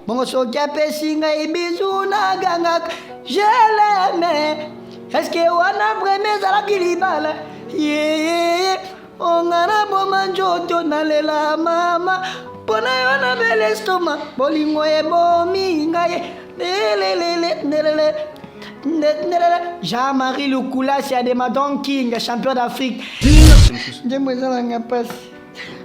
Bongo soki apesi ngai bizu nagangaka je l'aime. Est-ce que wana vraiment ezalaki libala? Ye onga naboma nzoto nalela mama mpo na yo na bele estoma bolingo ebomi ngai lelelele ndelele ndelele. Jean-Marie Lukulasi Adema Don King, champion d'Afrique. Nzembo ezalanga mpasi.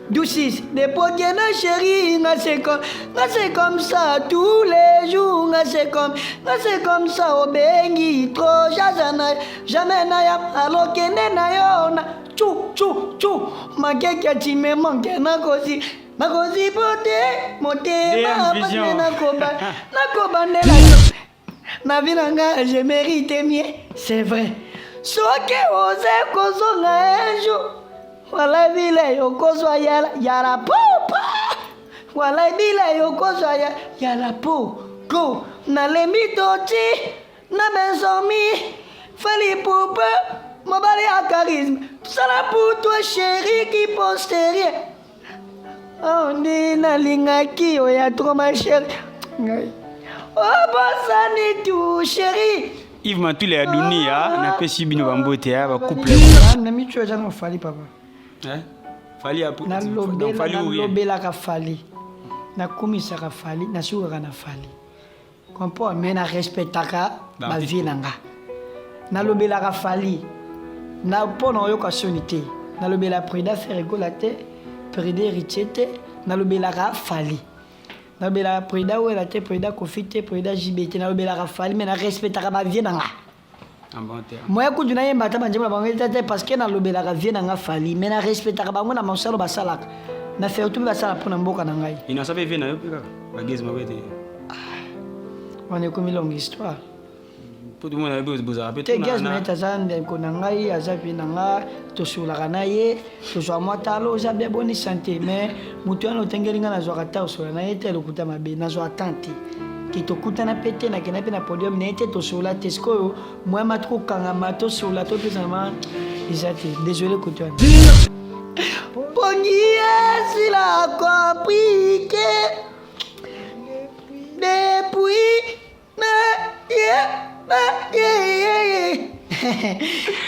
Doucis, depuis na chérie, nga c'est comme, nga c'est comme ça tous les jours, nga c'est comme, nga c'est comme ça obengi trop jazana, jamais na ya alors kende na yo na chou chou chou, makeke tu me manques na kozi, na kozi pote motema DM Vision. parce na koba, na kobandela yo. Na vie na nga je mérite mieux, c'est vrai. Soki oze kozonga un jour, wala bile yokozwa yala yala popa, wala bile yokozwa ya yala po ko nalembi toti na bensomi Fally Ipupa mobali ya charisme sala pour toi chérie qui pense rien. Oh, nde nalingaki oya trop ma chérie ngai obosani tout chérie. Yves Matula ya Dunia, napesi bino bambote ya ba couple. Na micho eza na Fally papa. Hein? Fally ya donc Fally ou rien. Nalobelaka Fally. Nakumisaka Fally, nasukaka na Fally. Comprends mais na respectaka ba vie na nga. Nalobelaka Fally na mpo na oyoka soni te. Nalobela Prida Ferre Gola te, Prida Héritier te, nalobelaka Fally. Nalobelaka Prida Wera te, Prida Koffi te, Prida JB te, nalobelaka Fally mais na respectaka ba vie na nga. En bon terme. Moya kutu nayemba ata banzembo na bango eza te parce que nalobelaka vie na nga Fally mais na respectaka bango na mosala basalaka. Na faire tout mpe basala mpo na mboka na ngai. Innocent mpe vie na yo mpe kaka bagezi mabe te. Wana ekomi longue histoire. Po tomona yo mpe bozalaka mpe te. Gaz Mayete aza ndeko na ngai, aza vie na nga, tosololaka na ye, tozwaka mwa talo, oza bien boni santé, mais moto wana otengeli ngai nazwaka ta osola na ye te, lokuta mabe, nazwaka temps te ke tokutana mpe te, nakenda mpe na podium na ye te, tosolola te. Sikoyo moya mati kokangama tosolola topesana ma eza te, désolé koto wana. Pongi esila compliqué depuis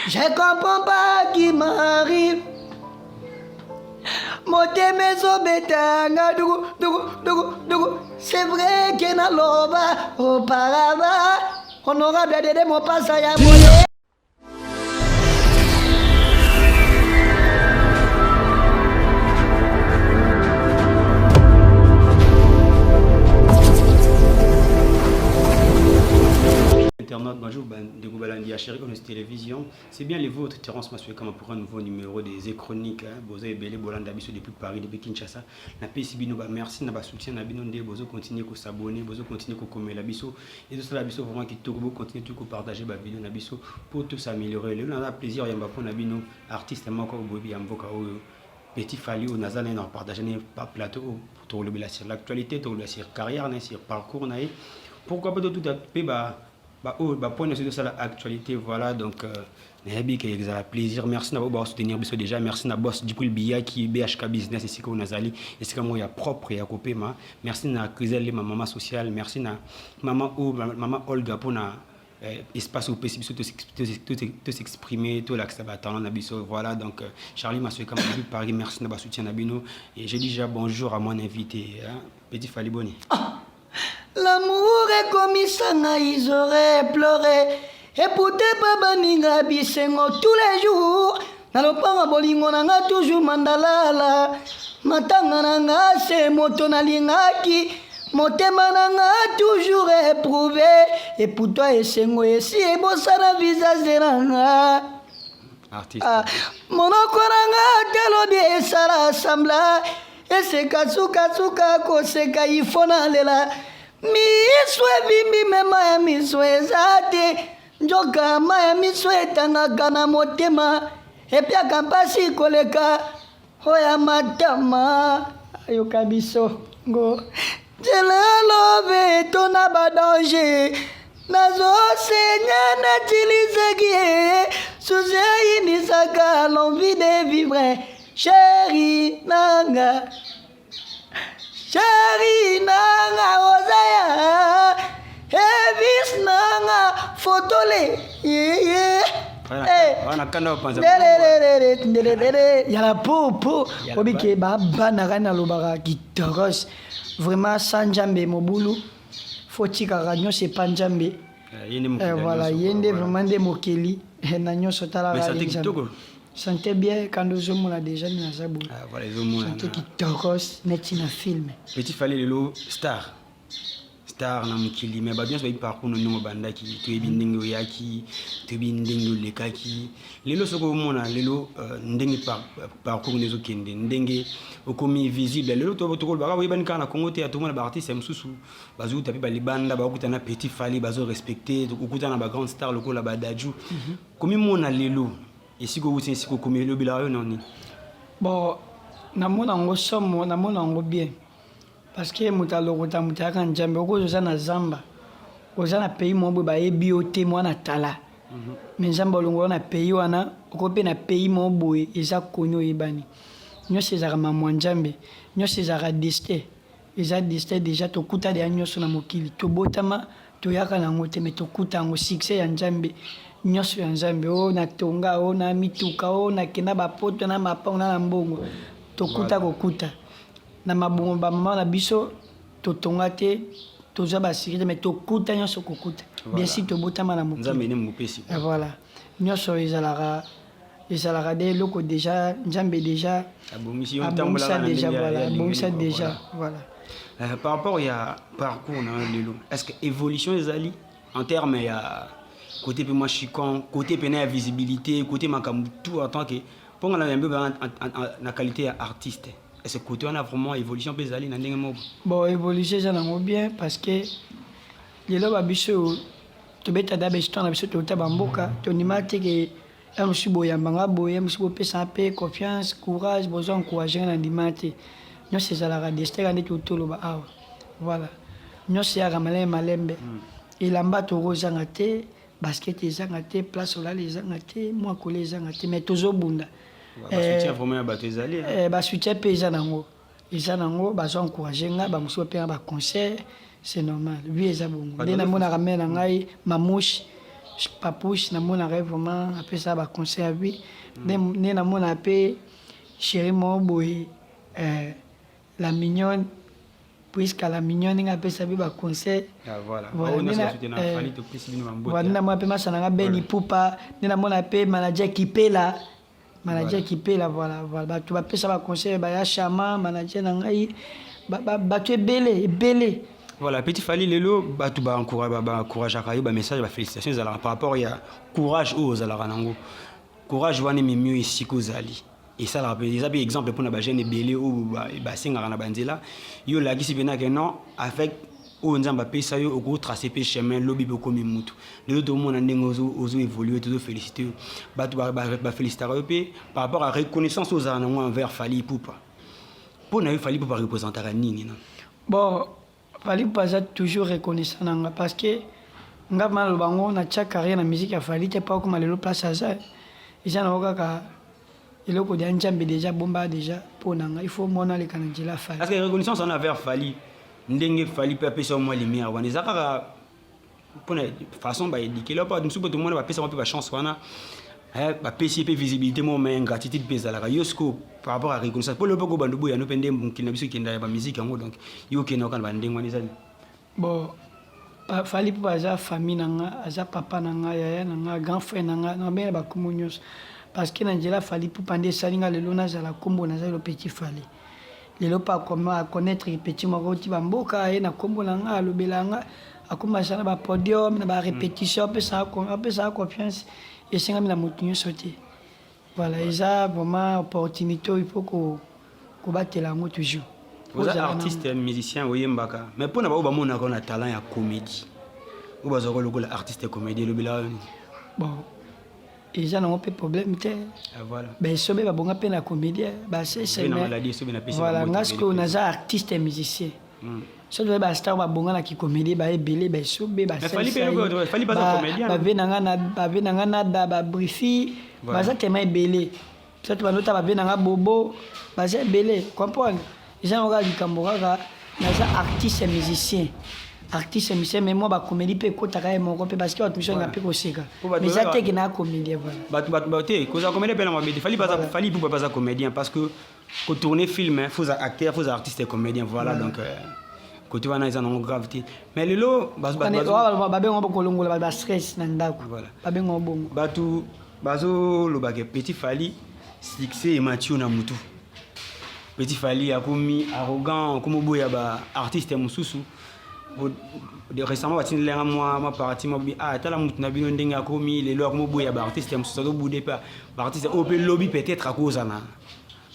Je comprends pas qui m'arrive. Motema ezobetanga dugu dugu dugu dugu. C'est vrai que naloba auparavant. Honorable Dede Mopasa ya boye. Internautes, bonjour, ndeko balandi ya Chéri Onos Télévision. C'est bien le vôtre, Terence Masuekama, pour un nouveau numéro des Chroniques. Hein. Boza ebele bolanda biso depuis Paris, depuis Kinshasa. Napesi bino ba merci na ba soutien na bino nde bozo continuer ko s'abonner, bozo continuer ko komela biso. Ezosala biso vraiment kitoko, bo continuer tout ko partager ba vidéo na biso pour tout s'améliorer. Lelo naza plaisir yamba mpo na bino artiste moko boyebi ya mboka oyo Petit Fally oyo naza naye na partager naye pa plateau oyo tokolobela sur l'actualité, tokolobela sur carrière na ye, sur parcours na ye. Pourquoi pas totuta mpe ba ba oyo ba point nyonso ezosala actualité. Voilà, donc nayebi ke ezala plaisir. Merci na oyo basoutenir biso déjà. Merci na boss Djibril Biyaki BHK Business esika oyo nazali, esika moko ya propre ya kopema. Merci na Chrisel Lema mama sociale. Merci na mama o mama Olga mpona espace opesi biso to s'exprimer, tolakisa batalent na biso. Voilà, donc Charlie Masueka depuis Paris, merci na basoutien na bino. Et je dis déjà bonjour à mon invité, hein, Petit Fally Boni. Ah, l'amour ekomisa ngai j'aurais pleuré epute pa baninga bisengo tous les jours na lopango bolingo na nga toujours mandalala matanga na nga se moto nalingaki motema na nga toujours éprouvé eputwa esengo esi ebosana visage na nga. Artiste. Ah, monoko na nga talobi esala sambla eseka sukasuka koseka ifo nalela miso evimbi mema ya miso eza te nzoka ma ya miso etangaka na motema epiaka mpasi koleka oya matama ayoka biso ngo nzela lobe to na badanger nazosenya natilisaki susi eyinisaka l'envie de vivre chéri nanga chéri nanga oza. Tole ye. Wana kanda bapanza. Yala po po obike babana kani nalobaka kitokos vraiment sa Nzambe mobulu fo tikaka nyonso epa Nzambe. Voilà, ye nde vraiment nde mokeli na nyonso. Talaka santé bien kandi ozomona déjà nde naza boye. Santé kitokos neti na film. Petit Fally, lelo star star na mokili, mais bato nyonso bayebi parcours no, ndenge obandaki, toyebi ndenge oyaki, toyebi ndenge olekaki. Lelo soki omona lelo ndenge parcours nde ezokende, ndenge okomi visible lelo, tokolobaka oyebani kaka na Congo te. Tomona baartiste ya mosusu bazokuta mpe balibanda, bakokuta na Petit Fally, bazorespecte, okuta na bagrande star lokola baDadju. Komimona lelo esika owuti, esika okomi, elobelaka yo na nini? Bon, namona yango somo, namona yango bien, parce que moto alokota moto ayaka Nzambe. Okozi oza na zamba, oza na pays moko boye, bayebi yo te, mwana tala, mais Nzambe alongola na pays wana, okoki mpe na pays moko boye eza koni, oyebani. Nyonso ezalaka mamwa Nzambe, nyonso ezalaka destin, eza destin déjà. Tokuta deya nyonso na mokili, tobotama toyaka na yango te, mais tokuta yango. Succès ya Nzambe, nyonso ya Nzambe. Oyo natonga, oyo na mituka, oyo nakenda bapoto na mapango na mbongo, tokuta kokuta na mabongo bamama na biso. Totonga te, tozwa basécurité, mais tokuta nyonso kokuta. Bien sûr, tobotama na mokili. Voilà, nyonso ezalaka de eloko déjà Nzambe déjà abongisa déjà. Voilà, abongisa déjà, voilà. Par rapport ya parcours na yo lelo, est ce que évolution ezali en terme ya côté mpe mwa chicon, côté pene ya visibilité, côté makambo tout, en tant que mponga na yambi na qualité ya artiste, est ce que côté wana vraiment évolution mpe ezali na ndenge moko? Bon, évolution eza nango bien, parce que lelo babiso tobeta da bahistoire na biso, touta bamboka, tondima te ke ya mosusu boyambanga boye, ya mosusu bopesanga mpe confiance, courage, bozwa encourage nga na ndima te. Nyonso ezalaka destin kaka nde totoloba awa. Voilà, nyonso eyaka malembe malembe. Elamba tokozanga te, basket ezanga te, place olala ezanga te, mwa kolia ezanga te, mais tozobunda. Basoutien mpe eza nango, eza nango, bazo encourage nga, bamosusu bapenga baconseil, c'est normal. Oui, eza bongo nde namonaka me na ngai Mamouche Papouche, namonaka ye vraiment apesaka baconseil ya vie. Nde namonaka mpe chéri moko boye, la mignonne, puisque la mignonne ndenge apesa mpe baconseil. Nde namona mpe masa nanga Beni Pupa, nde namona mpe manager Kipela, manager Kipela. Voilà, bato bapesa baconseil, baya chama manager na ngai, bato ebele ebele. Voilà, Petit Fally, lelo bato baencourageaka yo, bamessage bafélicitation ezalaka par rapport ya courage oyo ozalaka nango. Courage wana ememi yo esika ozali, esalaka mpe eza mpe exemple mpona bajeune ebele oyo basengaka na banzela. Yo olakisi mpena ke non, avec oyo Nzambe apesa yo, okotrace mpe chemin, lobi mpe okomi mutu. Lelo tomona ndenge ozo évolue, tozofélicité yo. Bato bafélicitaka yo mpe par rapport à reconnaissance oyo ozala nango envers Fally Ipupa. Mpo na yo, Fally Ipupa représentaka nini na? Bon, Fally Ipupa aza toujours reconnaissant na nga, parce que nga maloba yango natia carrière na musique ya Fally te mpo akoma lelo place aza. Eza nango kaka eloko ya Nzambe déjà bomba déjà mpo na nga. Il faut mwana aleka na nzela Fally. Parce que reconnaissance wana envers Fally, ndenge Fally mpe apesa mwa lumière wana, eza kaka mpona façon baéduquer mpo mosusu mpo tomona bapesa mpe bachance wana, bapesi ye mpe visibilité mo, mais ingratitude mpe ezalaka. Yo sikoyo, par rapport à reconnaissance, mpo lelo mpo bandu boyano mpe nde mokili na biso ekenda ya bamusique yango, donc yo okenda oka na bandenge wana ezali? Bon, Fally mpo aza famille na nga, aza papa na nga, yaya na nga, grand frère na nga, nabenga bakombo nyonso, parce que na nzela Fally Ipupa nde esali nga lelo nazala kombo naza lelo Petit Fally. Lelo mpe aconnaître petit moko ti bamboka ye na kombo na nga, alobela nga, akomasa na bapodium, na barépétition, apesaka confiance esengami na motu nyonso te. Voilà, eza vraiment opportunité oyo il faut kobatela yango toujours. Oza artiste musicien, oyembaka, mais mpona bao bamonaka na talent ya comédie, oyo bazwaka lokola artiste comédie, elobelaka nini? Bon, eza nango mpe problème te. Baesobe babonga mpe na comédien. Voilà, nga sikoyo naza artiste musicien. So toye bastar babonga na kicomédie, baebele, baesobe, bave na nga nada, babrifi baza tema ebele. So to bandota bave na nga bobo, baza ebele. Comprendre, eza nango kaka likambo kaka naza artiste musicien. Artiste musicien, mais moi bacomédie mpe ekotaka ye moko mpe, parce que bato mosusu alinga mpe koseka. Po bato Mais eza baza- te ke na comédien, voilà. Bato te kozala comédien mpe na mabe te. Fally baza, Fally Ipupa baza comédien, parce que kotourner film, hein, faut acteur, faut artiste et comédien, voilà. Donc côté wana eza nango grave te, mais lelo Babengo kolongola bastress na ndako. Voilà. Babengo bongo. Bato bazolobaka Petit Fally, succès emati yo na mutu, Petit Fally akomi arrogant, akomi oboya baartiste mosusu. Récemment batindelanga mwa parti mwa bi, ah, tala mutu na bino ndenge akomi lelo, akomi oboya baartiste mosusu, azobude mpe baartiste oyo mpe lobi peut-être akozala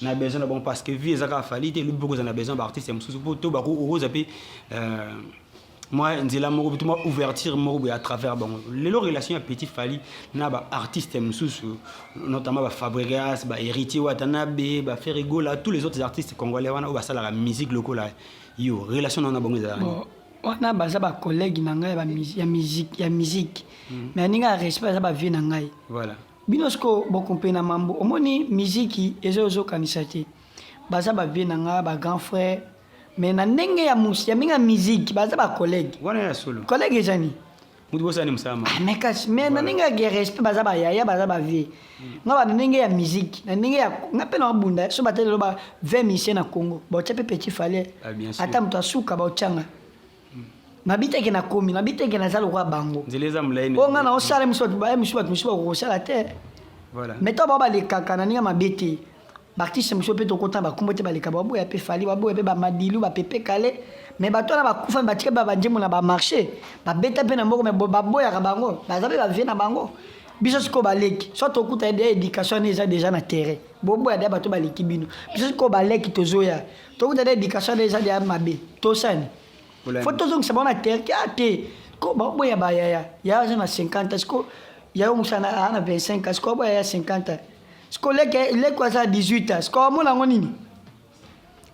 na besoin na bango, parce que vie eza kaka Fally te. Lobi mpe kozala na besoin baartiste mosusu, mpo to okoza mpe mwa nzela moko to mwa ouverture moko boye à travers bango. Lelo relation ya Petit Fally na baartiste mosusu, notamment baFabregas, baHéritier Watanabe, baFerre Gola, tous les autres artistes congolais wana oyo basalaka musique lokola yo, relation na wana bango ezalaka nini? Bon, wana baza bacollègue na ngai ya musique, mais aninga ya respect, aza bavieux na ngai. Bino siko bokompe na mambo, omoni miziki eza ozokanisa te. Baza bavieux na ngai, bagrand frère, mais na ndenge ya ndenge ya musique baza bacollègue. Wana ya solo. Collègue ezani. Mutu bosani mosala ma. Ah, mais kasi, mais na ndenge ya respect, baza bayaya, baza bavieux nga ba na ndenge ya musique, na ndenge ya nga mpe na mabunda. So batali lelo ba 20 musicien na Congo, baotya mpe Petit Fally. Ah, bien sûr. Ata moto asuka baotyanga, nabi teke nakomi, nabi teke naza lokwa bango. Nzela eza molai. Oyo nga na osala mosu, bato baye mosusu, bato mosusu bakokosala te. Mais to bao balekaka na ndenge mabe te. Baartiste mosusu mpe tokota bakombo te, baleka, baboya mpe Fally, baboya mpe bamadilu, bapepe kale, mais bato wana bakufa, batika mpe banzembo na bamarché, babeta mpe na mboka, mais baboyaka bango, baza mpe bavieux na bango. Biso sikoyo baleki, so tokuta deya éducation wana eza déjà na terrain, boboya deya bato baleki bino. Biso sikoyo baleki, tozoya, tokuta deya éducation wana eza deya mabe, tosani. Faut tozongisa bango na terrain ke a te ko baboya bayaya. Ya aza na 50, siko ya yo mosana aa na 25, siko aboya ya 50, siko leke leko aza na 18 ans, siko amona yango nini?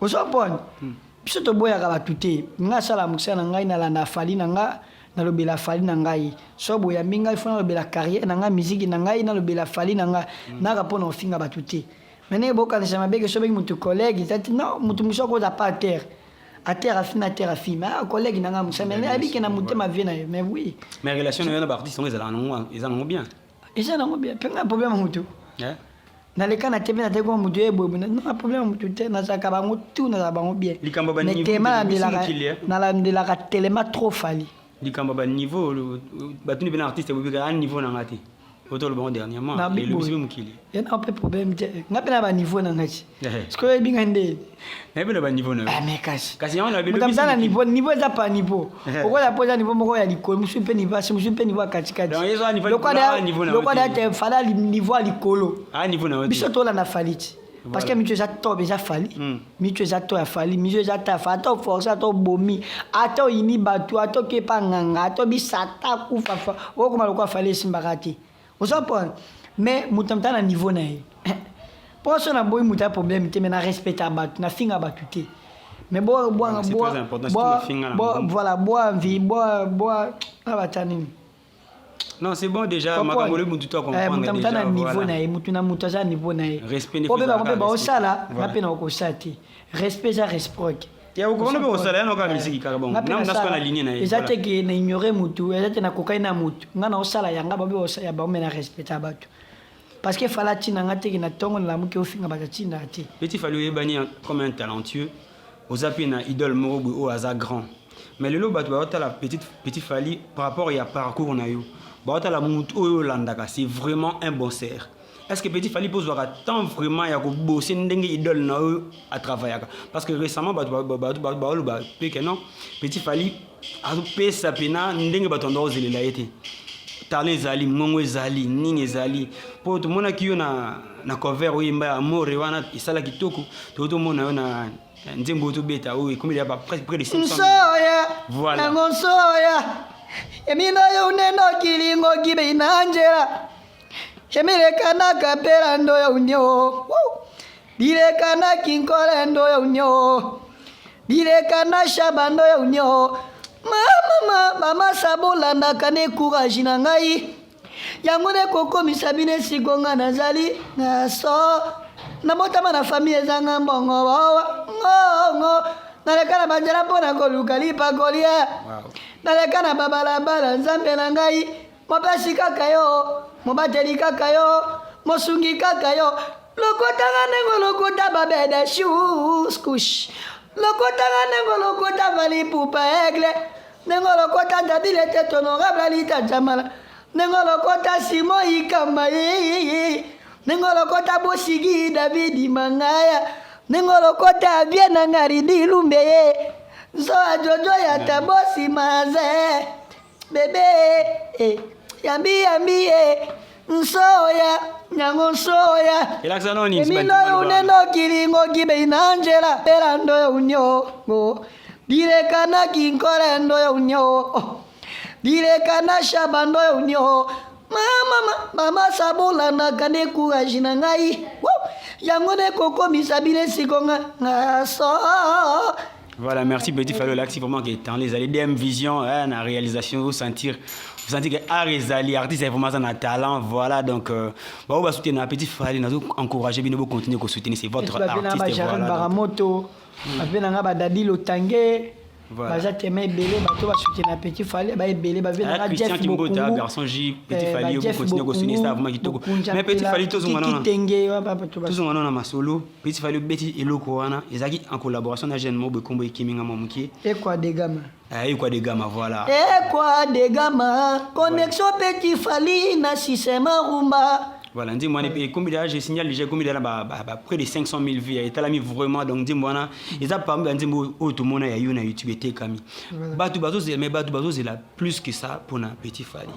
Ozopone biso toboyaka bato te. Nga asala mosala na ngai, nalanda Fally na nga, nalobela Fally na ngai. So boyambi ngai, fo nalobela carrière na ngai, musique na ngai, nalobela Fally na ngai, naka mpo na ofinga bato te. Mais ndenge bokanisa mabe ke so bengi motu collègue, eza te. Non, motu mosusu akoza pa à terre, à terre afi na terre afi, mais ah, collègue na ngai mosala, mais ayebi ke na motema vieux na ye, mais oui. Mais relation na yo na baartiste yango ezalaka nango, eza nango bien? Eza nango bien mpe ngai problème ya motu Eh? Naleka na te mpe nateki kwa motu ye boye, na problème ya motu te. Nazalaka bango tu, nazalaka bango bien. Likambo ba Mais niveau tema te, biso nalandelaka mokili, eh? Nalandelaka telema trop Fally. Likambo baniveau, batuni mpe na artiste bobika a niveau na nga te, otoloba bango dernièrement. Na elobisi boye. mpe mokili. Ye na mpe problème te, nga mpe na baniveau na ngai ti. Eh. Parce que oyebi ngai nde. Nayebi na baniveau na yo. Ah, mais kasi Kasi yango na moto aza na niveau, niveau eza pa niveau. Eh. Okoza mpo eza niveau moko ya likolo, mosusu mpe niveau asi, mosusu mpe niveau ya katikati. Donc, ye eza niveau likolo, ah, niveau na yo Lokwa te. da te Fally ali niveau ya likolo. A niveau na yo te. Biso tolanda Fally ti, parce que mitu eza top, eza Fally. Mitu eza to ya Fally, mitu eza ta ya Fally. Ata oforce, ata obomi, ata oyini bato, ata okepa nganga, ata obisa, ata akufa fa okoma lokola Fally, esimbaka te. Oza mpona, mais moto amuta na niveau na ye. Mpo so naboyi moto ya problème te, mais na respecta bato, nafinga bato te, mais bo Voilà, c'est très important, surtout mafinga na mbongo. Voilà, boa mvi, boa boa na bata nini. Non, c'est bon déjà, makambo oyo mutu to Eh, comprendre moto amuta déjà. na niveau Voilà. na ye, motu na motu aza niveau na ye. Respect nde Po mpe bango ezalaka mpe baosala respect. nga mpe na okosala te. Respect eza réciproque. Ya okobona mpe kosala ya noka musique kaka bon. Nga mpe Na nasala. na na ligne na ye. Eza Voilà. te ke na ignore mutu, eza te nakokai na mutu. Nga na osala yanga, babe osala ya bango, me na respecta bato, parce que Fally ntina nga teke na ntongo nalamuki ofinga bato, atindaka te. Petit Fally, oyebani comme un talentueux, oza mpe na idole moko boye oyo aza grand, mais lelo bato baotala Petit Fally par rapport ya parcours na yo, baotala mutu oyo olandaka, c'est vraiment un bon sert. Est ce que Petit Fally mpo ozwaka temps vraiment ya kobose ndenge idole na oyo atravaillaka? Parce que récemment bato baoloba mpe ke non, Petit Fally azopesa mpena ndenge bato anda ozelela ye te. Talent ezali, ngongo ezali, nini ezali, mpo tomonaki yo na cover oyemba ya Amore wana, esala kitoko. Toki tomona yo na nzembo oyo tobeta oyo ekomi deja presque près de 500 Nsoya. Voilà. Nango nsoya emino yo unendo kilingo kibe inanjela emilekana kapela ndoya unyo bilekana kinkole ndoya unyo bilekana shaba ndoya unyo mama mama sabolandaka ne courage na ngai, yango nde kokomisa bino esiko nga nazali na so. Nabotama na famille ezanga mbongo, ngongo. Naleka na banzela mpo na koluka lipa kolia. Naleka na babalabala, Nzambe na ngai, mopesi kaka yo, mobateli kaka yo, mosungi kaka yo. Lokotanga ndenge olokota babede shuskush, lokotanga ndenge olokota valipupa aigle, ndenge olokota ndabile te honorable alita jamala, ndenge olokota simo ikamba ye, ndenge olokota bosigi davidi mangaya, ndenge olokota vie na ngaridi lumbe ye, nzoa jojo ya tabosi maze bebe eh, yambi yambi eh, nsoya nyango nsoya Elakisa noni emindo unendo kilingo kibe inanjela pelando ya unyo dilekana kinkolendo ya unyo dilekana shabando ya unyo mama mama sabolandaka nde courage na ngai yango nde kokomisa bino esiko nga nga so. Voilà, merci Petit Fallot, là, vraiment qui est dans les allées DM Vision, hein, la réalisation, vous sentir que art ezali, artiste est vraiment un talent, voilà, donc, bah, on va soutenir Petit Fallot, nous encourager, bien, nous continuer à soutenir, c'est votre artiste, voilà. Donc, Baramoto, bape na nga badadi lotange. Baza tema ebele, bato basoutenir Petit Fally ba ebele, bave na nga. Christian Jeff Kimbota, Bokungu. Garçon J, Petit Fally, vous continuez à soutenir ça, vraiment kitoko. Mais Petit Fally, tozonga nano. Kitenge bato Tozonga nano na masolo, Petit Fally beti eloko wana, ezalaki en collaboration na jeune moko kombo ekiminga mwa mokie. Ekwa de Gama. Ekwa de Gama, voilà. Ekwa de Gama, connexion Petit Fally na système rumba. Voilà, nzembo wana ekomi déjà, je signale déjà, ekomi déjà ba près de 500 000 vues, etalami vraiment. Donc nzembo wana eza parmi banzembo oyo tomona ya yo na YouTube etekami. Bato bazozela, mais bato bazozela plus que ça mpona Petit Fally.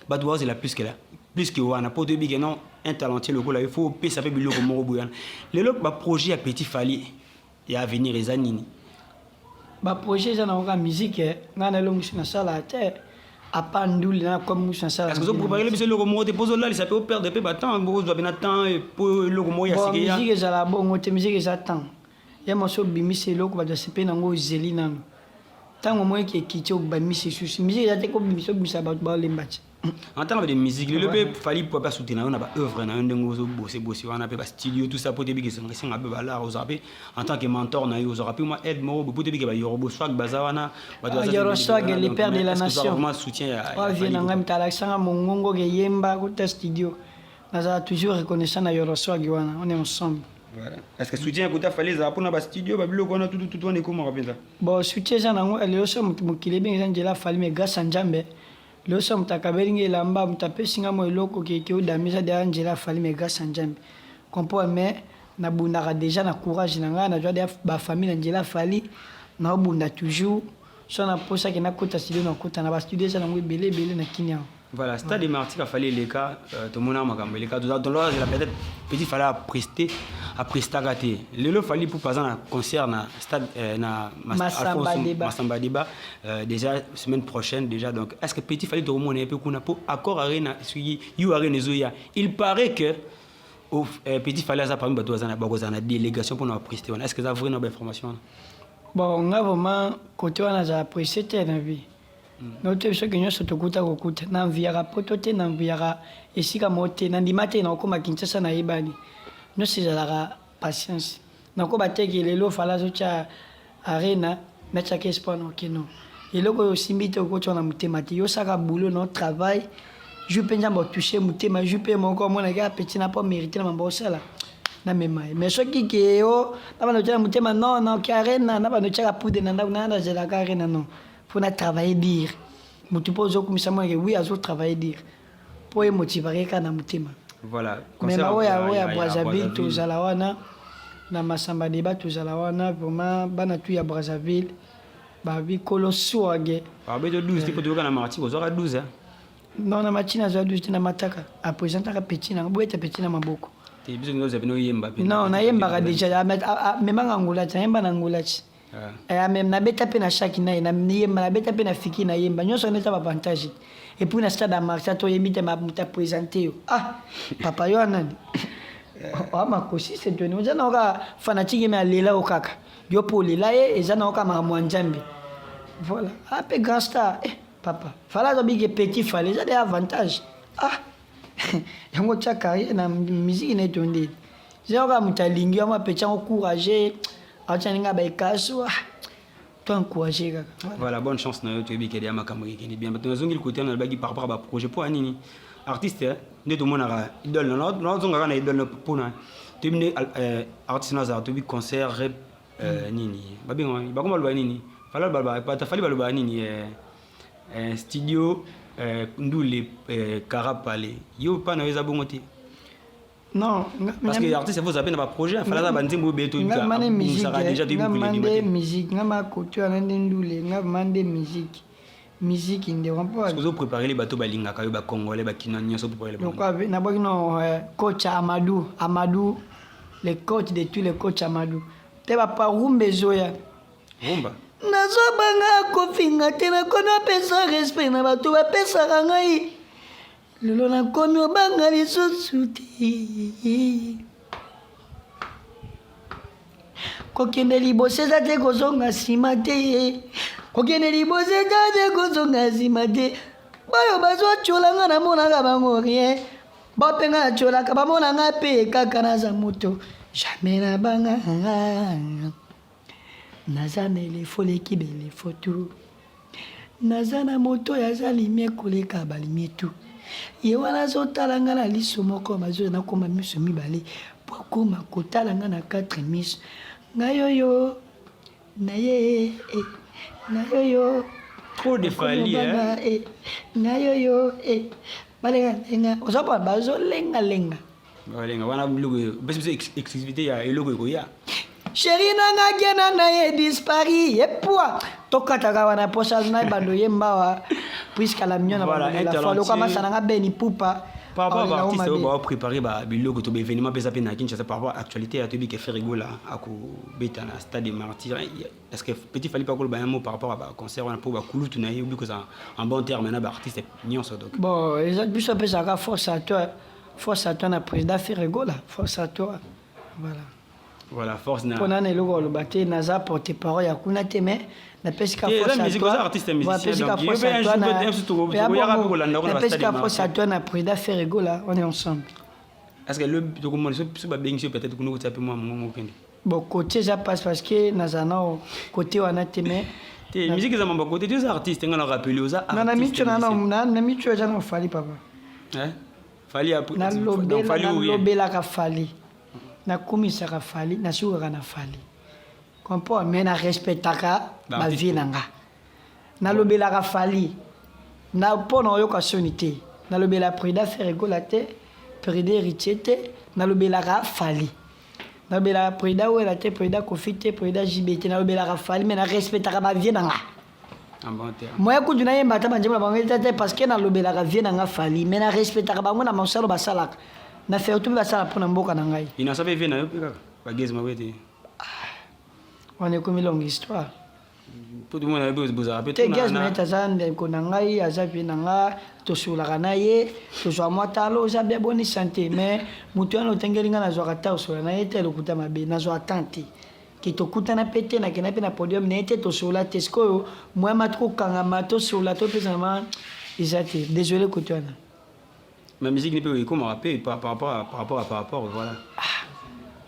Bato bazozela plus que la plus que wana, mpo toyebi ke non, un talentueux lokola il faut opesa mpe biloko moko boye wana. Lelo baprojet ya Petit Fally ya avenir eza nini? Baprojet eza nango kaka musique. Ngai nalongisi, nasala te apa nduli na komi musu nasala. Parce que ozoprépare biso eloko moko te mpo ozolalisa mpe operdre mpe batemps, ozwa mpe na temps mpo eloko moko ya Bon, sika ya. Musique ezala bongo te. Musique eza temps ye moso obimisi eloko, bato basepe nango, ozeli nano ntango moyeki ekiti, obimisi lisusu. Musique eza te kobimisa obimisa, bato baolemba ti. En tant que de musique, lelo mpe Fally po asoutenir yo na baœuvre na yo, ndenge ozobose wana mpe bastudio, tout ça, po toyebi ke esenga mpe balare, ozala mpe en tant que mentor na yo, ozalaka mpe mwa aide moko po toyebi ke bayorobo swag baza wana. Bato baza Yoro Swag, le père de la nation. Vraiment soutien ya Oavie na ngai, moto alakisanga mongongo keyemba kota studio, nazala toujours reconnaissant na Yoro Swag wana, on est ensemble. Voilà. Est-ce que soutien ya kota Fally ezala mpona bastudio, babiloko wana tutututu wana ekomaka mpenza? Bon, soutien eza nango. Lelo so moto mokili ebenge eza nzela Fally, mais grâce ya Nzambe. Lelo so moto akabeli nga elamba, moto apesi nga mwa eloko keke odami, eza deya nzela Fally, mais grâce ya Nzambe, comprendre. Mais nabundaka déjà na courage na ngai, nazwa deya bafamille na nzela Fally, naobunda toujours. So naposaki nakota studio, nakota na bastudio, eza nango ebele ebele na kini awa. Voilà, stade de Martyr Fally eleka, tomona makambo eleka, tozala peut-être Petit Fally apreste, aprestaka te. Lelo Fally mpo aza na concert na stade na Massamba Débat. Massamba Débat, déjà semaine prochaine déjà. Donc est ce que Petit Fally tokomona ye mpe kuna mpo Accor Arena, soki U Arena ezoya? Il paraît que Petit Fally aza parmi bato bakozala na délégation mpona bapreste wana. Est ce que eza vrai na bainformation wana? Bon, nga vraiment côté wana azala pressé te na vie. Notoyebi soki nyonso tokuta kokuta nanviyaka poto te, nanviyaka esika moko te, nandima te nakokóma Kinshasa, nayebani nyonso ezalaka patience. Nakoba teke lelo Fally azotya Arena, natiaka espoir na okeno eloko oyo osimbi te, okotya na motema te. Yosaka boulot na travail jour mpe Nzambe otouche motema, jour mpe moko amonaki apeti na mpo mérite na mambo osala namema ye. Mais soki ke o na bando otya na motema, non, na oke Arena na bando otyaka poudre na ndako na nazelaka Arena, non, mpo na travailler dur. Motu mpo ozokumisa monake, oui, azotravailler dur mpo emotivaka ye kaka na motema. Voilà. Mais baoyo ya Brazzaville, tozala wana na Masamba Deba, tozala wana vraiment, bana tu ya Brazzaville babi kolo swage. Babeto 12 te, po toyoka na Martyr ozwaka 12. Non, na matina azwa 12 te, na mataka apresentaka petit nanga boyeta petit na maboko. Te, biso nozwa bino oyemba. Non, nayembaka déjà, amemanga ngula ti nayemba na ngula ti amem nabeta mpe na shaki na ye nayemba, nabeta mpe na fiki nayemba, nyonso wana eza baavantage. Et puis na stade ya Martyr toyembi te, moto aprésente yo, ah papa yo anani oa makosi setoni, oza na oka fanatique me alela yo kaka yo mpo olela ye, eza na oka makambo ya Nzambe. Voilà, ape grand star, eh, papa Fally azobike Petit Fally, eza de avantage. Ah, yango tia carrière na musique na etondi, eza kaka moto alingi yango, apeti yango courage. Aotya ndenge baekaso, to encourager kaka. Voilà, bonne chance na yo. Toyebi kede ya makambo ekende bien. Bato nazongi kote wana, nalobaki par rapport à baprojet. Mpo ya nini? Artiste nde tomonaka idole, nazongaka na idole mpona toyebi nde artiste nazala. Toyebi concert rep nini babengaka, bakoma baloba nini, Fally balobaka nini, studio, ndule, karapale. Yo mpa na yo eza bongo te? Non. Parce que artiste faut zape na baprojet, Fally aza banzembo oyo beto. Nga mane musique, nga mande musique, nga makoto wana nde ndule, nga mande musique, musique nde. Ozo préparer bato balingaka yo, bacongolais, bakinois nyonso. Préparer. Nabwaki no coach Amadou, Amadou le coach de tous les coachs, Amadou te baparumba ezoya. Rumba. Nazobanga kofinga te, nakomi apesa respect na bato bapesaka ngai. Lelo nakomi obanga lisusu te. Kokende liboso eza te kozonga nsima te, kokende liboso eza te kozonga nsima te. Bayo bazotyola nga, namonaka bango rien. Bape nga natyolaka, bamona nga mpe kaka naza moto, jamais nabanga. Naza na elefo leki belefo tu, naza na moto oyo aza lumière koleka balumière tu. Ye wana azotala nga na liso moko, bazoya nakoma miso mibale po akoma kotala nga na quatre miso. Ngai oyo na ye, ngai oyo. Trop de Fally, hein? Ngai oyo balengalenga, ozomona bazolengalenga. Balenga wana biloko opesi biso exclusivité ya eloko ekoya. Chéri nanga kena na ye disparu epwa, tokataka wana posa na bando yemba wa puisque la mignonne. Voilà, la foi lokwa masana nga beni pupa. Par rapport à baartiste oyo baopréparé biloko to baévénement mpe eza mpe na Kinshasa, par rapport à actualité ya toyebi ke Ferre Gola akobeta na Stade de Martyr, est ce que petit Fally mpe akoloba un mot par rapport à baconcert wana mpo bakulutu na ye obi kozala en bon terme na baartiste nyonso? Donc bon, eza biso apesaka force à toi, force à toi na président Ferre Gola, force à toi, voilà. Voilà, force na mpo nana eloko aloba te, naza porte parole ya kuna te, mais napesika force à toi na président Ferre Gola, on est ensemble. Est ce que le tokomona so babengi so peut-être kuna kotia mpe mwa mongongo okende? Bon, côté eza passe parce que naza nao côté wana te, mais Te, musique eza mambo côté te. Oza artiste, nga na rappele oza. Na micho na micho eza na Fally, papa. Fally. Nalobelaka Fally, nakumisaka Fally, nasukaka na Fally, comprend? Mais narespectaka bavie na nga. Nalobelaka Fally na mpo na oyoka soni te. Nalobela président Ferre Gola te, président Héritier te, nalobelaka Fally. Nalobelaka président Wera te, président Kofi te, président JB te, nalobelaka Fally, mais narespectaka bavie na nga. Moya kutu nayemba ata banzembo na bango eza te, parce que nalobelaka vie na nga Fally, mais narespectaka bango na mosala basalaka na faire mpe basala mpona mboka na ngai. Inasa mpe vie na yo mpe kaka bageze mabe te? Wana ekomi longue histoire. Mpo tomona mpe bozala mpe. Te, Gaz Mayete aza ndeko na ngai, aza vie na nga, tosololaka na ye, tozwa mwa talo, oza bien, boni santé. Mais moto wana otengeli ngai, nazwaka ta osola na ye te, lokuta mabe, nazwaka temps te ke tokutana mpe te, nakenda mpe na podium na ye te, tosolola te. Sikoyo moyama tokokangama, tosolola, topesana ma eza te, désolé kote wana. Ma musique ni mpe ekomaka mpe par rapport à, voilà.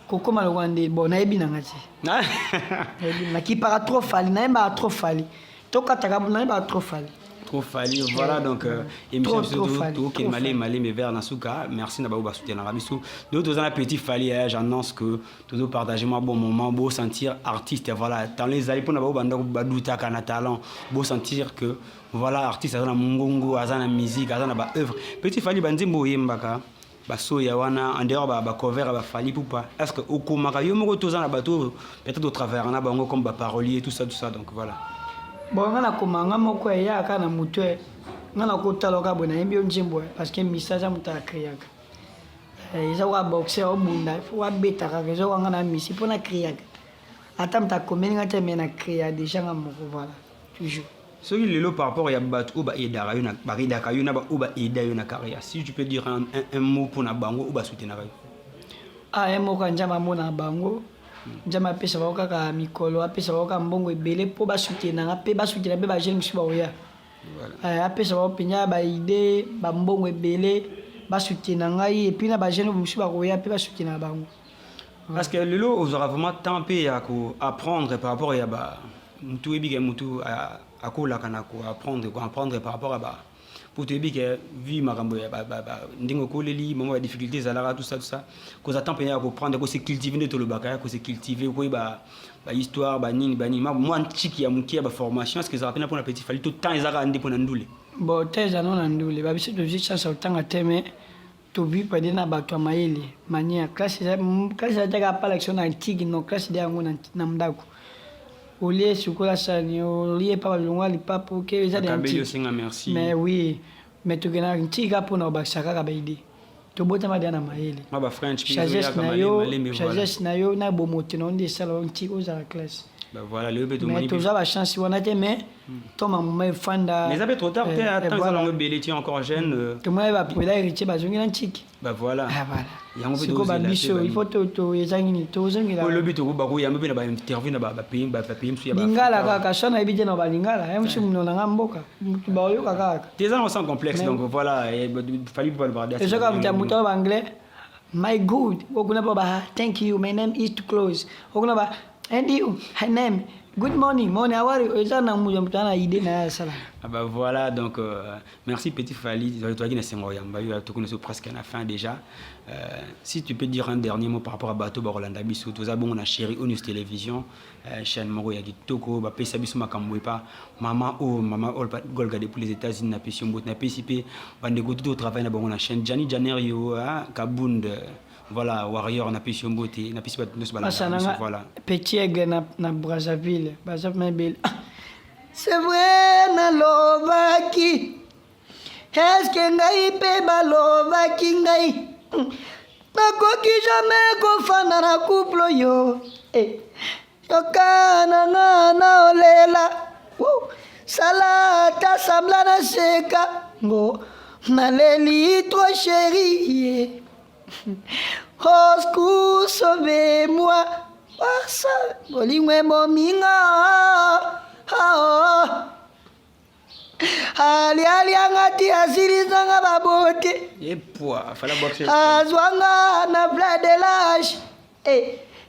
Kokóma lokwa nde bon, nayebi nanga te, nakipaka trop Fally, nayembaka trop Fally, tokataka, nayembaka trop Fally. Trop Fally, voilà. Donc émission tokende malemi malemi vers na suka. Merci na bango basoutenaka biso. Donc toza na petit Fally, j'annonce que tozopartage mwa bon moment, bo sentir artiste, voilà, talent ezali mpona bango bandako badutaka na talent, bo sentir que voilà, artiste aza na mongongo, aza na musique, aza na baœuvre. Petit Fally, banzembo oyembaka basoya wana, en dehors bacover ya baFally Ipupa, est ce que okomaka yo moko? Toza na bato peut-être otravaillaka na bango comme baparolier, tout ça, tout ça, donc voilà. Bon, nga nakoma nga moko, eyaka na motu nga nakotala kaka boye, nayembi yo nzembo, parce que misa aza moto akreaka. Eza kaka boxer obunda, fo abeta kaka. Eza kaka nga na misi mpo nakreaka, ata moto akomeli nga te, mais nakrea déjà nga moko, voilà, toujours. Soki lelo par rapport ya bato oyo baaidaka yo, baaidaka yo na baoyo baaida yo na carrière, si tu peux dire un mot mpona bango oyo basoutenaka yo? Ah, un mot ka Nzambe amona bango, Nzambe apesa bango kaka mikolo, apesa bango kaka mbongo ebele mpo basoutenanga mpe basoutena mpe bajeune mosusu baoya. Apesa bango mpenza baide, bambongo ebele, basoutena ngai et puis na bajeune mosusu bakoya mpe basoutena bango. Parce que lelo ozwaka vraiment temps mpe ya koapprendre par rapport ya ba mutu oyebi ke mutu akolaka na koapprendre par rapport ya ba, po toyebi ke vi makambo ya ndenge okoleli mama, badifficulté ezalaka, tout ça, tout ça. Kozwa temps mpenza ya koprendre, kose cultiver, nde tolobaka ya kose cultiver, koyeba bahistoire, banini banini, mwa ntiki ya moke ya baformation. Est ce que ezalaka mpena mpona Petit Fally to temps ezalaka nde mpona ndule? Bon, te, eza no na ndule. Babiso tozwi chance ya kotanga te, mais tobwi pade na bato ya mayele. Manière classe, classe eza kaka palakisa na ntiki. No, classe de yango na ndako, olie sukola sani, olie pa balongwa lipapa, oke, eza de ntiki. Merci. Mais oui, mais tokendaka ntiki kaka mpona kobakisa kaka baide. Tobotama deya na mayele. Sagesse na yo, sagesse na yo na bomoto na yo nde esala ntiki ozala classe. Voilà, le Mais toza bachance wana te, mais to mamama efanda. Mais eza mpe trop tard te, attends, eza nango ebele, tu es encore jeune. Tomona bapoela Héritier bazongi na ntiki. Bah voilà. Ah, voilà. Yango mpe sikoyo babiso, il faut to eza nini, tozongela. Olobi tokobakoyamba mpe na bainterview na bapays mosusu ya lingala kaka so nayebi te na balingala ye mosu mono nanga mboka motu baoyoka kaka. Te, eza nango sans complexe. Donc voilà, Fally mpe. Ezoka moto ya moto oyo baanglais, "My good", okuna mpo ba "Thank you, my name is", to close, okuna ba "And you, her name", "Good morning, morning, how are you?" Eza na moto na idée na ye asala. Ah bah voilà, donc merci Petit Fally, toyaki na sengo yamba yo, tokoni so presque à la fin déjà. Si tu peux dire un dernier mot par rapport à bato bakolanda biso, toza bongo na Chéri Onus Télévision, chaîne moko ya kitoko, bapesa biso makambo epa mama oyo, mama Golga depuis les États-Unis. Napesi yo mbote, napesi mpe bandeko tuti otravaille na bango na chaîne, Jani Janerio Kabund, voilà, Warrior, napesi yo mbote, napesi bato nyonso balanda biso, voilà. Petit Aigle na Brazzaville baza mebele. C'est vrai, nalobaki, eske ngai mpe balobaki ngai nakoki jamais kofanda na couple oyo, eh. Yoka na nga na olela, sala ata sambla naseka ngo naleli trop, chéri, au secours, sauvez-moi, bolingo ebominga alialianga ti asilisanga babote, azwanga na fladelage,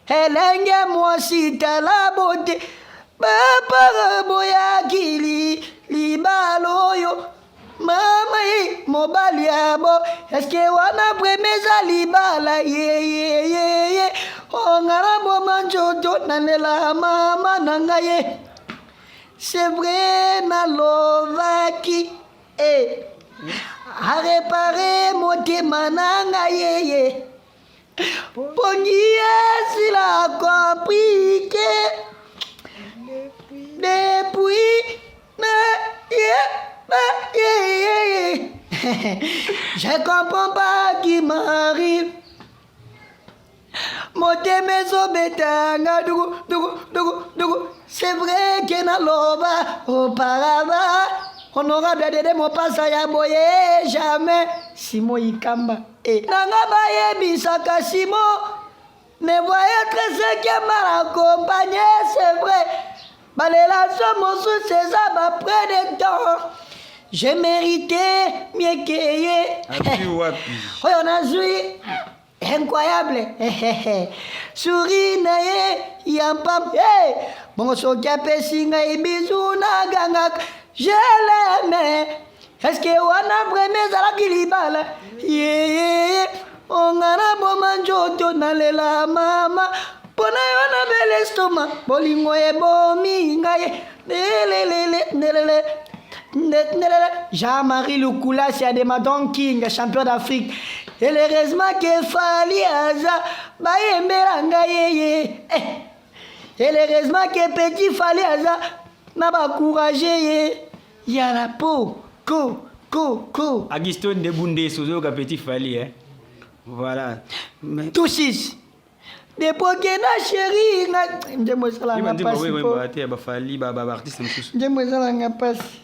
elenge mwasi tala bote bapara boyakili libala oyo mama ye mobali yabo. Eske wana premier eza libala yeyeyeye ongana boma nzoto nalela mama na ngai ye. C'est vrai, nalobaki e arepare motema na ngai yeye pongi esila compliqué depuis na ye na ye ye. Je comprends pas qui m'arrive, motema ezobetanga dugu dugu dugu dugu. C'est vrai ke naloba auparavant, honorable Dede Mopasa ya boye jamais Simo Ikamba e nanga bayebisaka Simo me voyez très ce qui mal accompagné. C'est vrai, barelation mosusu eza baprès de temps, j'ai mérité mieux que ye. Oyo nazwi incroyable souri na ye ya mpam. Hey! Bongo soki apesi ngai bizu nagangaka je l'aime. Eske wana premier ezalaki libala yeyeye onga na boma nzoto nalela mama mpona yo na bele estoma bolingo ebomi ngai nelelele nelele nelele. Jean-Marie Lukulasi Adema Don King, champion d'Afrique. Et heureusement que Fally aza bayembela ngai yeye, eh. Et heureusement que Petit Fally aza na bacourage ye yala po ko ko ko. Agusto Ndebunde ozoyoka Petit Fally, eh? Voilà. Mais tousis depuis na chéri nga nzembo esalanga mpasi. Te, baFally, baartiste mosusu. Nzembo esalanga mpasi.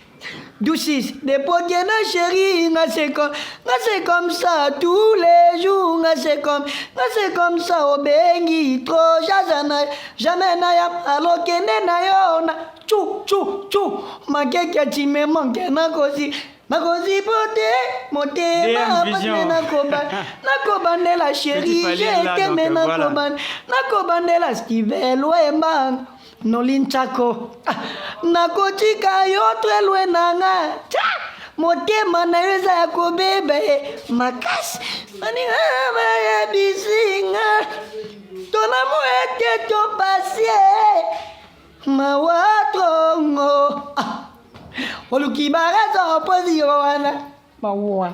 Doucis, depuis na chéri nga c'est comme nga, c'est comme ça tous les jours, nga c'est comme nga, c'est comme ça. Obengi trop jaza na jamais na ya alokende na yo na chu chu chu makeke, tu me manques na kosi. Nakozipo te motema pasi nakobandela chéri je t'aime nakobandela Steven Wemba nolinchako ah, nakotika yo très loin na nga motema na yo eza ya kobeba ye makasi baninga bayebisi nga tonamu ete topasie mawa trongo ah. Oluki baraza opozi yo wana mawa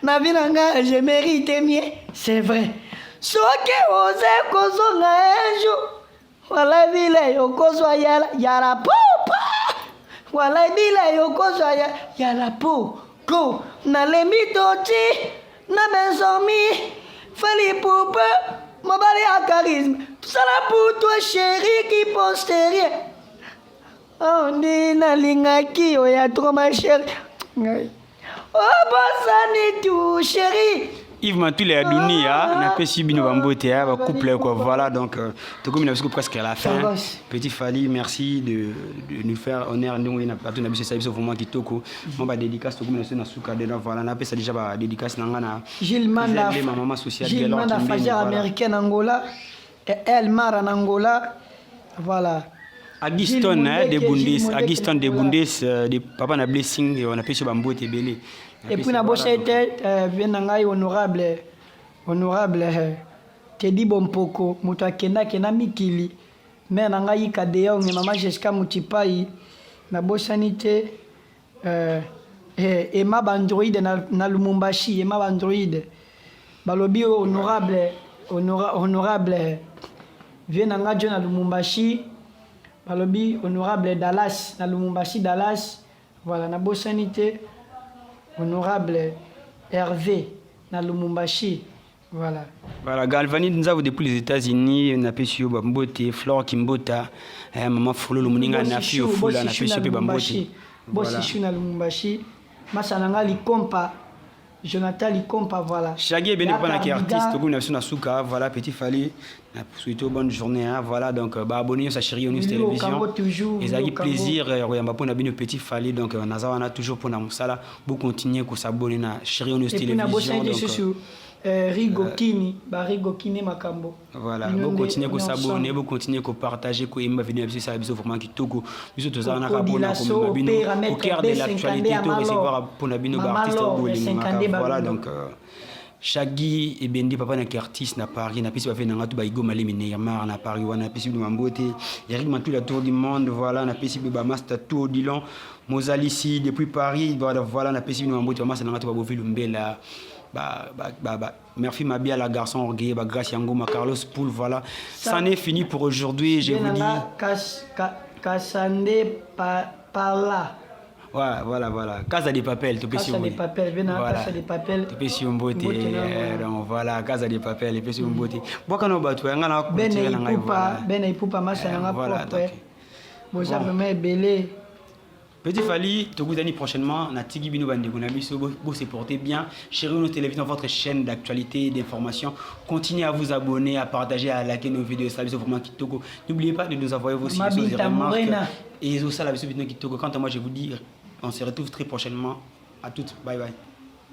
na vie na nga je mérite mieux c'est vrai soki oze kozonga un jour wala bile yokozwa yala yala popa wala bile yokozwa ya yala po ko nalembi toti na bensomi Fally Ipupa mobali ya charisme tosala pour toi chéri qui pense rien. Oh, nde nalingaki oya trop ma chérie ngai obosani tout chérie. Yves Matule ya Dunia, napesi bino bambote ya ba couple quoi. Voilà donc tokomi na biso presque à la fin. Petit Fally, merci de nous faire honneur ndongo na plateau na biso ça biso vraiment kitoko. Moi ba dédicace tokomi na biso na suka de voilà napesa déjà ba dédicace na nga na Gilles Manda, ma maman sociale Gilles Manda Fajar américaine Angola et El Mara en Angola. Voilà. Agiston hein, de Bundes, Agiston de Bundes, de papa na blessing, on appelle ça bambote ebele. Et puis na bosa ete vie na ngai honorable honorable Teddy Bompoko moto akendaki na mikili mère na ngai Ika De Jong mama Jessica Mutipai nabosani te eh, Emma Bandroide na Lumumbashi Emma Bandroide balobi honorable honorable vie na ngai John na Lumumbashi balobi honorable Dallas na Lumumbashi Dallas voilà nabosani te honorable Hervé na Lumumbashi voilà. Voilà, Galvani Nzavu depuis les États-Unis, napesi yo bambote, Flore Kimbota, eh, maman Fololo moninga na fi ofula, napesi yo pe bambote. Voilà. Bosi na Lumumbashi, masa na nga Likompa, Jonathan Likompa, voilà. Shaggy Ebene papa na ki artiste, tokomi na biso na suka, voilà petit Fally, na souhaite bonne journée hein, voilà donc ba abonné sa chérie News Télévision. Ezalaki plaisir koyamba pona bino petit Fally donc naza wana toujours pona mosala, bo continuer ko s'abonner na chérie News Télévision donc Rigo Kini, ba Rigo Kini makambo. Voilà, bo continuer ko s'abonner, bo continuer ko partager, ko aimer vidéo biso ça biso vraiment kitoko. Biso tozala na kabona ko bino au cœur de l'actualité to recevoir pona bino ba artiste bolinga. Voilà donc Shaggy Ebendi papa na artiste na Paris na pesi ba na ngatu ba Igo Malemi Neymar na Paris wana pesi bino mambote Eric Matula tour du monde voilà na pesi ba master tour du long Mozalisi depuis Paris voilà voilà na pesi bino mambote ba master na ngatu ba Bovilu Mbela ba Murphy Mabiala garçon orgueilleux ba Grace Yangoma Carlos Poul voilà ça n'est fini pour aujourd'hui je vous dis Kassande Parla. Ouais, voilà, voilà. Casa de Papel, tu peux Casa de Papel, venez voilà. Casa de Papel. Tu peux si mbote. Donc voilà, Casa de Papel, tu peux si mbote. Boka no batu nga na Bene Ipupa, Bene Ipupa masa nga propre. Boza vraiment ebele. Petit Fally, tokutani prochainement na Tigi Bino Bandeko na biso, bo se porter bien. Chérie nos télévisions, votre chaîne d'actualité et d'information. Continuez à vous abonner, à partager, à liker nos vidéos. Ça vraiment kitoko. N'oubliez pas de nous envoyer vos suggestions et remarques. Et ça, la kitoko. Quant à moi, je vous dis, on se retrouve très prochainement. À toutes. Bye bye.